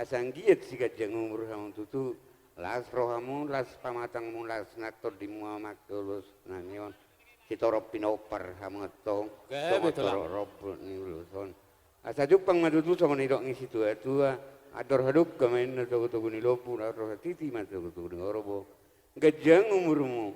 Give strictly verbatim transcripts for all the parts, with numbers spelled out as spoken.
Sai anggiat siganjang umur hamu tutu, las rohamu, las pamatangmu, las nang tondinmu, amang, ulos nami on. Sitorop pinompar hamu antong. Gabe, Tulang. Torop ni ulos on. Asa jumpang ma tutu songon nidok ni situatua, andor hadungka ma inna togutogu ni lombu, andor hatiti ma togutogu ni horbo. Ganjang umurmu,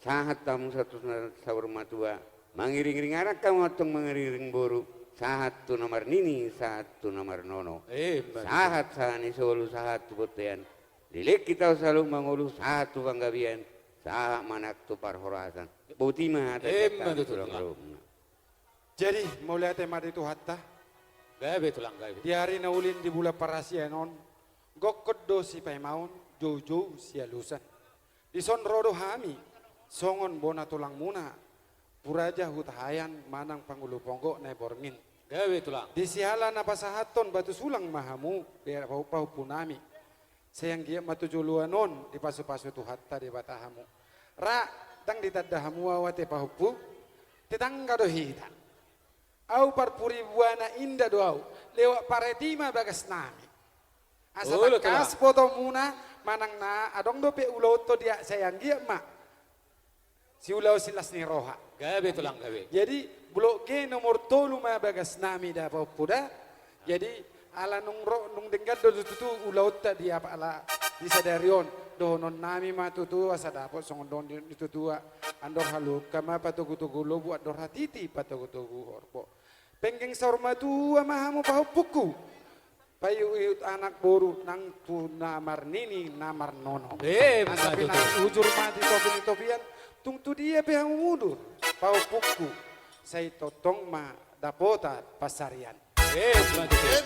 sahat hamu sahat tu na saur matua, mangiringiring anak hamu antong mangiringiring boru, sahat tu na marnini, sahat tu na marnono. Eh, betul. Sahat, sahat ni solu, sahat tu bontean. Leleng hita saluhut mangolu, sahat tu panggabean, sahat ma nang tu parhorasan. Boti ma hata. Eh, betul, Tulang. Tulang. Jadi, mauliate ma di Tuhanta. Gabe, Tulang, gabe. Di ari na uli on, di bulan parasian on, gokkon do sipaimaon, joujou sialusan. Dison ro do hami, songon bona tulangmuna, Puraja Hutahaean manang Pangulu Ponggok Naiborngin. Gabe, Tulang. Di siala na pasahathon batu sulang ma hamu, di pahu-, pahompunami. Sai anggiat ma tu joloan on dipasupasu Tuhanta Debata hamu. Ra, ndang ditanda hamu au ate pahompu, tetangga do hita. Au parpuri buana inda do au, lewat pareti ma bagasnami. Asa tangkas botomuna, manang na adong dope ulaonta dia, sai anggiat ma siulaon silas ni roha. Gabe, Tulang, gabe. Jadi, Blok G nomor tolu ma bagasnami da pahompu da. Jadi, ala nung ro, nung denggan do tutu ulaonta di apa ala di sadari on. Dohononnami ma tutu asa dapot songon dohon ni, ni tutua. Andor halumpang ma patogutogu lombu, andor hatiti patogutogu horbo. Penggeng saur matua ma hamu pahompungku. Paihuthihut anak boru nang tu na marnini na marnono. Eh, asa betul. Pinangan hujur ma di topi ni topian, tung tu dia pe hamu mundur, pahompungku, sai tongtong ma dapotan pansarian. Eh, betul.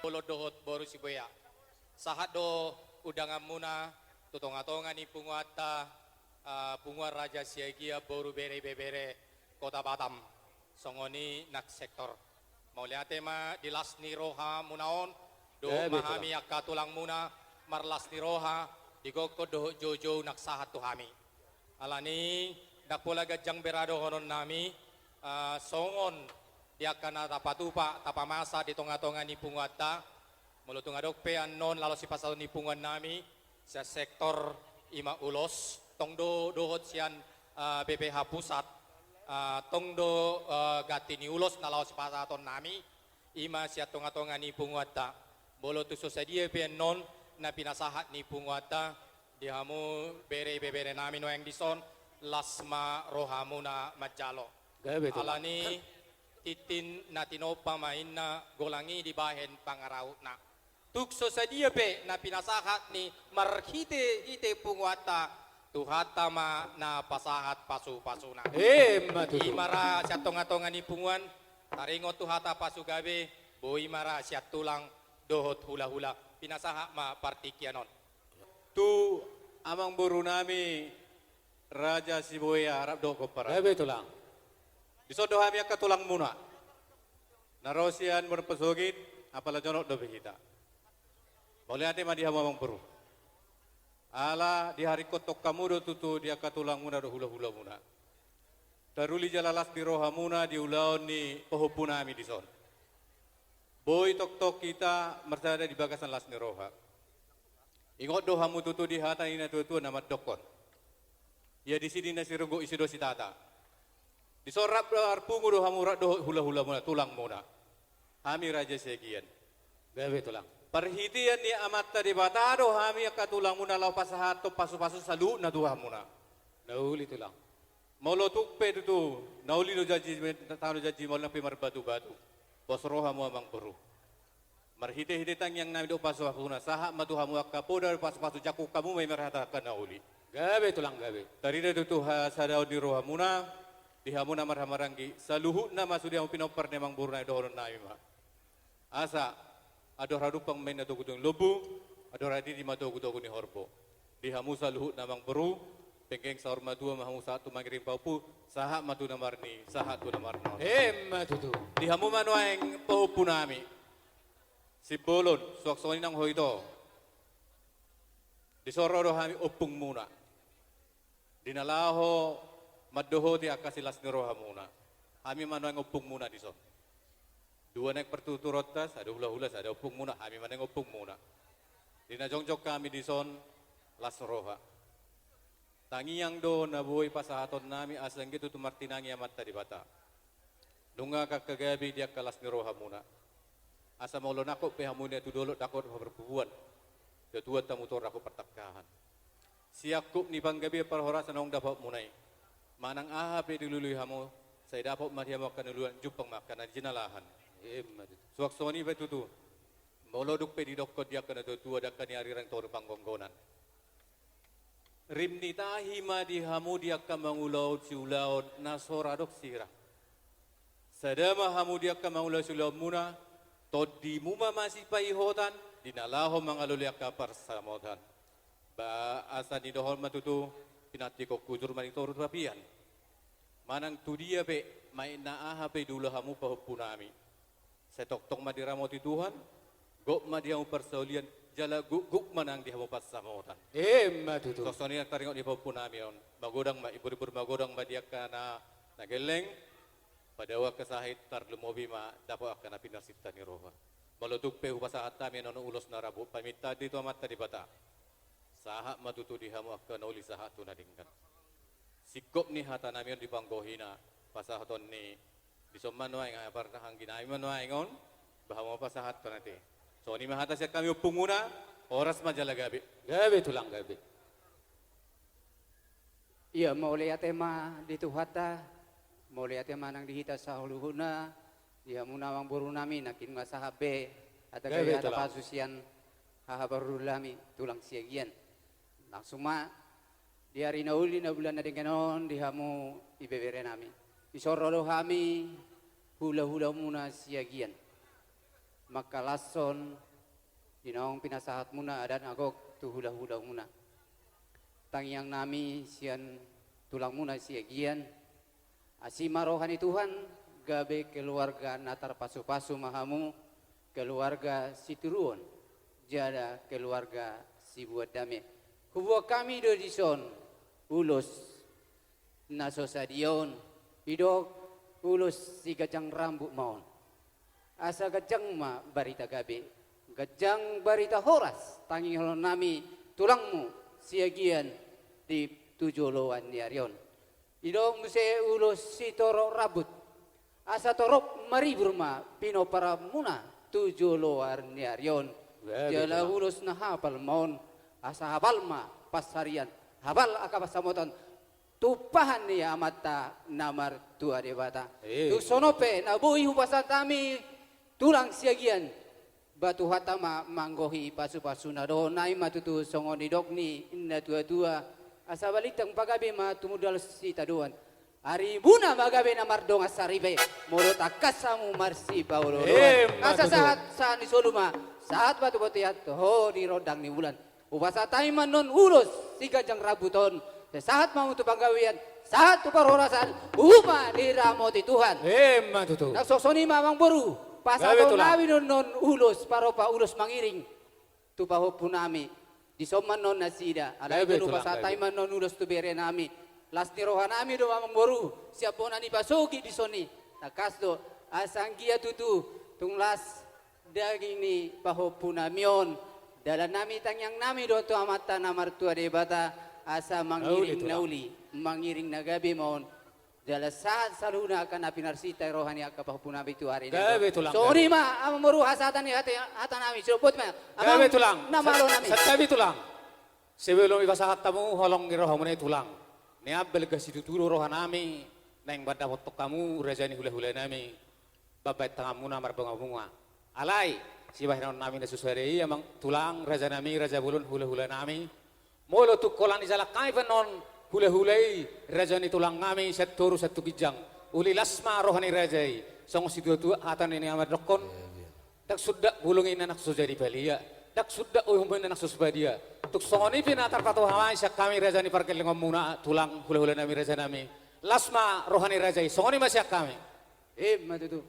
Bolon dohot boru Sibuea. Sahat do undanganmuna tu tongatonga ni punguanta, ah, Punguan Raja Siagian boru bere ibebere Kota Batam. Songon i nang sektor. Mauliate ma di las ni rohamuna on, dohot ma hami angka tulangmuna marlas ni roha, di gokkon dohot joujou nang sahat tu hami. Alani, ndang pola ganjang bere dohononnami, eh, songon di angka na tapatupa, tapamasa di tongatonga ni punguanta, molo tung adong pe annon laho sipasahaton ni punguannami, sian sektor i ma ulos, tong do dohot sian, eh, B P H pusat, eh, tong do, eh, ganti ni ulos na laho sipasahatonnami, i ma sian tongatonga ni punguanta. Molo tung so sadia pe annon na pinasahat ni punguanta, di hamu bere ibeberenami nuaeng dison, las ma rohamuna manjalo. Gabe, Tulang. Alani, tintin na tinompa ma inna, golang i dibahen pangarahutna. Tung so sadia pe na pinasahat ni marhitehite punguanta, Tuhanta ma na pasahat pasupasuna. Emma tutu. I ma ra sian tongatonga ni punguan, taringot tu hata pasugabe, boi ma ra sian tulang dohot hulahula. Pinasahat ma partingkian on. Tu amangborunami Raja Sibuea rap dohot pomparan. Gabe, Tulang. Dison do hami angka tulangmuna. Na ro sian Muara Pasogit, apala jonok dope hita. Mauliate ma di hamu amangboru. Ala diharingkothon hamu do tutu di angka tulangmuna dohot hulahulamuna. Taruli jala las ni rohamuna di ulaon ni pahompunami dison. Boi tongtong hita marsada di bagasan las ni roha. Ingot do hamu tutu di hata ni natuatua na mandokkon: Ia disi ninna sirunggu, isi do sitata. Dison rap marpungu do hamu rap dohot hulahulamuna, tulangmuna. Hami Raja Siagian. Gabe, Tulang. Parhitean ni Amanta Debata do hami angka tulangmuna laho pasahathon pasupasu saluhutna tu hamuna. Na uli, Tulang. Molo tung pe tutu, na uli do janji, tano janji, molo nang pe marbatubatu. Pos rohamu amangboru. Marhitehite tangiangnami dohot pasupasuna, sahat ma tu hamu angka poda dohot pasupasu, jangkon hamu ma i marhata angka na uli. Gabe, Tulang, gabe. Tarida tutu hasadaon ni rohamuna, di hamu na marhahamaranggi, saluhutna ma sude hamu pinompar ni amangborunami, dohononnami ma. Asa, andor hadumpang ma inna togutogu ni lombu, andor hatiti ma togutogu ni horbo. Di hamu saluhutna amangboru, penggeng saur matua ma hamu sahat tu mangiring pahompu, sahat ma tu na marnini, sahat tu na marnono. Emma tutu. Di hamu ma nuaeng pahompunami. Simbolon, suang songon i nang ho ito. Dison ro do hami ompungmuna. Di na laho mandohoti angka silas ni rohamuna. Hami ma nuaeng ompungmuna dison. Dua naeng partuturonta, sada hulahula, sada ompungmuna, hami ma naeng ompungmuna. Di na jongjong hami dison, las roha. Tangiang do na boi pasahatonnami asa anggiat tutu martinangi Amanta Debata. Nunga angka gabe di angka las ni rohamuna. Asa molo nangkok pe hamu na tu dolok nangkok parbubuan. Tuatuanta mutor nangkok partangkahan. Siangkup ni panggabean parhorasan naung dapotmuna i. Manang aha pe dilului hamu, sai dapot ma di hamu angka na uluan, jumpang ma angka na jinalahan. Emma tutu. Suang songon i pe tutu. Molo dung pe didokkon di angka na tuatua, di angka ni arirang toru panggonggonan. Rim ni tahi ma di hamu di angka mangulahon siulaon na so ra adong sira. Sada ma hamu di angka mangulahon siulaonmuna, tondimu ma masipaihotan, di na laho mangalului angka parsamotan. Ba asa nidohon ma tutu, pinantikhon hujur ma di toru tapian. Manang tu dia pe, maen na aha pe diula hamu pahompunami. Sai tongtong ma diramoti Tuhan, gok ma di hamu parsaulian, jala gukguk ma nang di hamu pansamotan. Emma tutu. Songon i nang taringot ni pahompunami on, magodang ma, ibur-ibur magodang ma di angka na, na gelleng, padao angka sahit, tarlumobi ma dapot angka na pinarsinta ni roha. Molo tung pe hupasahat hami annon ulos na rambu pamintaan di tu Amanta Debata. Sahat ma tutu di hamu angka na uli sahat tu na denggan. Singkop ni hatanami on di panggohina, pasahaton ni dison ma nuaeng, parangginami ma nuaeng on, ba hamu ma pasahathon ate. Songon i ma hata sian hami ompungmuna, horas ma jala gabe. Gabe tulang, gabe. Ia, mauliate ma di Tuhanta, mauliate ma nang di hita saluhutna, di hamuna amangborunami, nangkin nunga sahat be hata gabe, hata pasu sian hahaparulunami, tulang Siagian. Langsung ma, di ari na uli, na bulan na denggan on, di hamu ibeberenami. Dison ro do hami, hulahulaonmuna Siagian. Mangkalashon, di naung pinasahatmuna adat na gok tu hulahulaonmuna. Tangiangnami sian tulangmuna Siagian. Asi ma roha ni Tuhan, gabe keluarga na tarpasupasu ma hamu, keluarga sitiruon, jala keluarga sibuat dame. Huboan hami do dison, ulos na so sadia on, didok ulos siganjang rambut ma on. Asa ganjang ma barita gabe, ganjang barita horas, tangihononnami tulangmu Siagian di tu joloan ni ari on. Didok muse ulos sitorop rambut, asa torop maribur ma pinomparanmuna tu joloan ni ari on. Jala ulos na hapal ma on, asa hapal ma pansarian, hapal angka pansamotan, tumpahan ni Amanta na martua Debata. Tung songon on pe na boi hupasahat hami tulang Siagian, ba Tuhanta ma manggohi pasupasuna. Dohononnami ma tutu songon nidok ni na tuatua, asa balintang pagabe ma tumundalhon sitadoan. Arimuna ma gabe na mardongan saripe, molo tangkas hamu marsipaolooloan. Asa sahat, sahat ni solu ma, sahat ma tu bontean, toho di rondang ni bulan. Hupasahat hami ma annon ulos siganjang rambut on, sai sahat ma hamu tu panggabean, sahat tu parhorasan, upa diramoti Tuhan. Emma tutu. Nang songon i ma amangboru, pasahatonnami do annon ulos parompa, ulos mangiring tu pahompunami. Dison ma annon nasida, alai jolo pasahat hami ma annon ulos tu berenami. Las ni rohanami do amangboru, sian bona ni pasogit dison i. Tangkas do, asa anggiat tutu tung las daging ni pahompunami on. Dalannami, tangiangnami do tu Amanta na martua Debata, asa mangiring na uli, mangiring na gabe ma on. Jala sahat saluhutna angka na pinarsinta roha ni angka pahompunami tu ari na. Gabe tulang. Songon i ma amangboru hasahatan ni hata, hatanami, sidok boti ma. Gabe tulang. Amang na malonami. Santabi tulang. Sebelum dipasahat hamu holong ni rohamuna i tulang, nian balga situtu do rohanami naeng mandapothon hamu raja ni hulahulanami, mambahen tanganmuna marbungabunga. Alai sibahenonnami na so sadia i, amang tulang, rajanami, raja bolon, hulahulanami, molo tung holan dijalang hami pe annon hulahula i, raja ni tulangnami, sian toru sian tu ginjang, uli las ma roha ni raja i. Songon situatua hata ni na mandokkon, ndang sundat bulung inna na so jadi palia, ndang sundat uhum inna na so sipadia. Tung songon i pe na tarpatupa hami sian hami raja ni pargellengonmuna, tulang, hulahulanami, rajanami. Las ma roha ni raja i, songon i ma sian hami. Emma tutu.